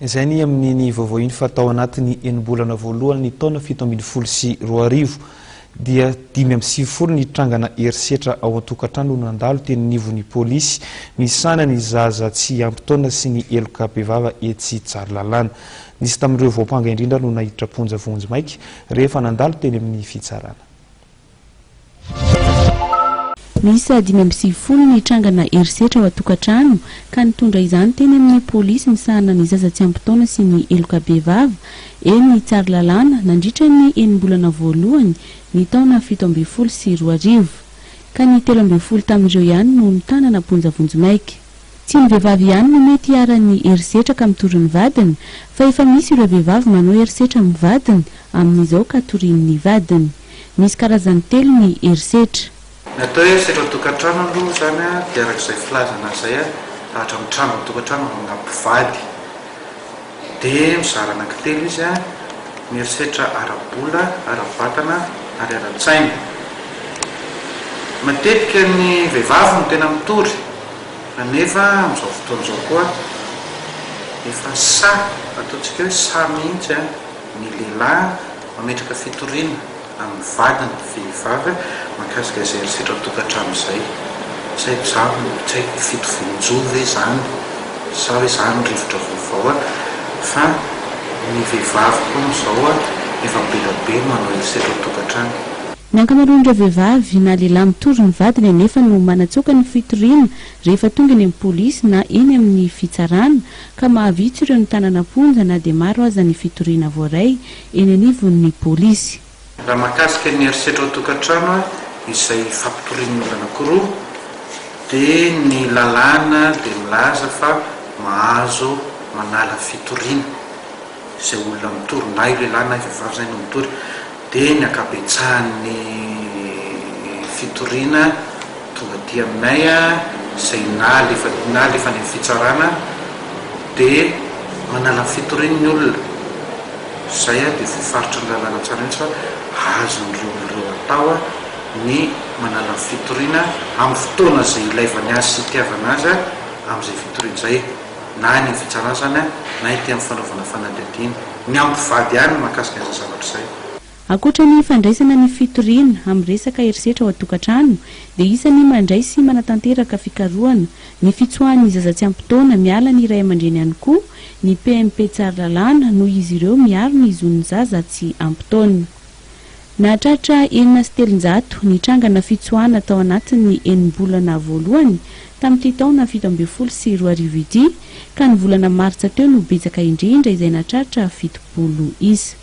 Izay ny amin'iny vaovao iny fa tao anatin'ny enim-bolana voalohany ny taona 2017 dia 95 ny trangana herisetra ao an-tokantrano no nandalo teny anivon'ny polisy misahana ny zaza tsy ampy taona sy ny heloka bevava etsy Tsaralalàna. Nisy tamin'ireo voampanga indrindra no naiditra am-ponja vonjimaika rehefa nandalo teny amin'ny fitsarana. Miisa 95 ny trangana herisetra ao an-tokantrano ka nitondra izany teny amin'ny polisy misahana ny zaza tsy ampy taona sy ny heloka bevava eny Tsaralalàna nandritra ny enim-bolana voalohany ny taona 2017 ka ny 13 tamin'ireo ihany no notanana am-ponja vonjimaika. Tsy ny vehivavy ihany no mety iharan'ny herisetra ka mitory ny vadiny fa efa misy ireo vehivavy manao herisetra amin'ny vadiny amin'izao ka torian'ny vadiny. Misy karazany telo ny herisetra. Ny atao hoe herisetra an-tokantrano aloha izany dia araka izay filazana izay, zavatra mitranga ao an-tokantrano amina mpivady. Dia mizara anankitelo izy, ny herisetra ara-bola, ara-batana ary ara-tsaina. Matetika ny vehivavy no tena mitory, kanefa amin'izao fotoana izao koa efa sahy, ataontsika hoe sahy mihitsy ny lehilahy mametraka fitoriana amin'ny vadiny vehivavy mahakasika izay herisetra an-tokantrano izay. Tsy haiko izany, tsy haiko fitovian-jo ve izany sa hoe izany rivotra vaovao fa ny vehivavy koa amin'izao efa be dia be no manao herisetra an-tokantrano. Ny ankamaroan'ireo vehivavy na lehilahy mitory ny vadiny anefa no manatsoaka ny fitoriana rehefa tonga eny amin'ny polisy na eny amin'ny fitsarana ka mahavitsy ireo notanana am-ponja na dia maro aza ny fitoriana voaray eny anivon'ny polisy. Raha mahakasika ny herisetra ao an-tokantrano izay ifampitorian'ny olona anankiroa dia ny lalàna dia milaza fa mahazo manala fitoriana izay olona mitory na io lehilahy na io vehivavy izay no mitory dia ny ankabetsahan'ny fitoriana tonga aty aminay izay nalefa nalefa any amin'ny fitsarana dia manala fitoriana ny olona. Izay dia voafaritry ny lalàna tsara mihitsy fa azon'ireo olona ireo atao ny manala ny fitoriana amin'ny fotoana izay ilaivany azy sy itiavana azy amin'izay fitoriana izay, na any amin'ny fitsarana izany na ety amin'ny fanaovana fanadihadiana. Ny amin'ny mpivady ihany no mahakasika an'izay zavatra izay. Ankoatra ny fandraisana ny fitoriana amin'ny resaka herisetra ao an-tokantrano dia isan'ny mandray sy manatanteraka fikarohana ny fitsoahan'ny zaza tsy ampy taona miala ny ray aman-dreny ihany koa ny PMP Tsaralalàna noho izy ireo miaro ny zon'ny zaza tsy ampy taona. Nahatratra 306 ny trangana fitsoahana tao anatin'ny enim-bolana voalohany tamin'ity taona 2017 ity ka ny volana martsa teo no betsaka indrindra izay nahatratra 70 isa.